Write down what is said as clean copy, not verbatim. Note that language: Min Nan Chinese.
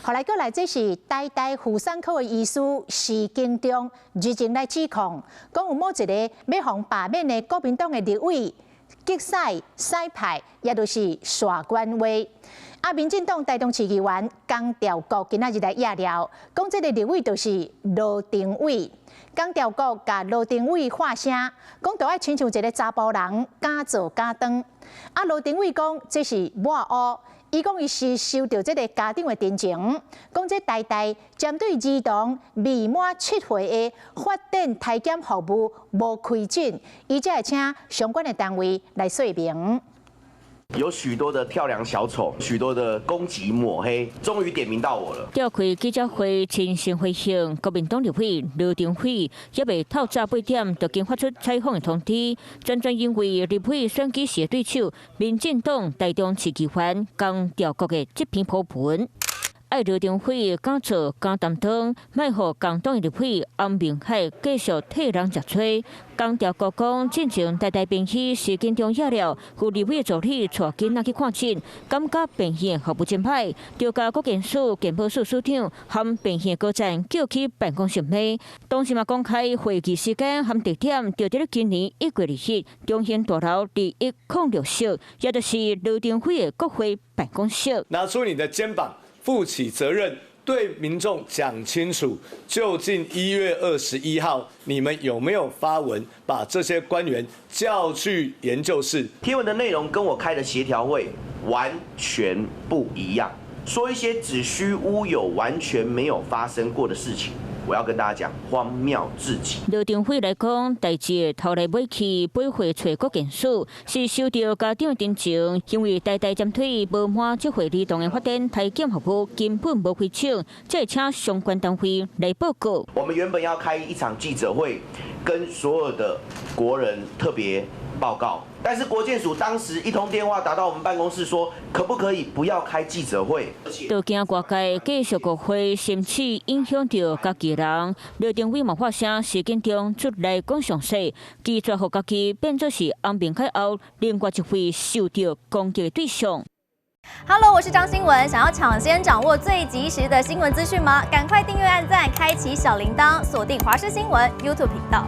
後來過來，這是台大婦產科的醫師施經中日前來指控，講有某一個欲予罷免的國民黨的立委激使洗牌，也就是耍官威。啊，民進黨台中市議員江調國今仔日來掖料，講這个立委就是羅庭偉。江調國共羅庭偉喊聲，講著愛親像一个查埔人，敢做敢當。啊，羅庭偉講這是抹烏。伊講伊是收著這个家長的陳情，講這台大針對兒童未滿7歲的法定體檢服務無開診，伊才會請相關的單位來說明。有許多的跳梁小丑，許多的攻擊抹黑，終於點名到我了。召開記者會，親身回應國民黨立委羅庭偉，猶未透早8點就經發出採訪的通知，專專因為立委選舉時的對手，民進黨台中市議員江調國的這篇鋪文。愛羅庭偉敢做敢擔當，莫予共黨的立委翁明凱繼續替人食炊。江調國講，進前台大病院施經中掖了，副立委助理帶囡仔去看診，感覺病院服務真歹，就共國健署健保署署長和病院高層叫去辦公室罵。當時嘛公開會議時間和地點，就佇咧今年1月2日，中興大樓2106室，也就是羅庭偉的國會辦公室。拿出你的肩膀，負起責任，對民眾講清楚，究竟1月21號你們有沒有發文把這些官員叫去研究室？貼文的內容跟我開的協調會完全不一樣，說一些子虛烏有、完全沒有發生過的事情。我要跟大家講，荒謬至極。羅庭偉來講，代誌頭來尾去，八會揣國健署，是收著家長陳情，因為台大針對無滿7歲兒童的法定體檢服務根本無開診，才會請相關單位來報告。我們原本要開一場記者會，跟所有的國人特別報告，但是國健署當時一通電話打到我們辦公室，說可不可以不要開記者會？就驚外界繼續誤會，甚至影響著家己人。羅庭偉嘛發聲，施經中出來講詳細，拒絕予家己變做是翁明凱後另外一位受著攻擊的對象。 Hello，我是張新聞，想要搶先掌握最及時的新聞資訊嗎？趕快訂閱、按讚、開啟小鈴鐺，鎖定華視新聞 YouTube 頻道。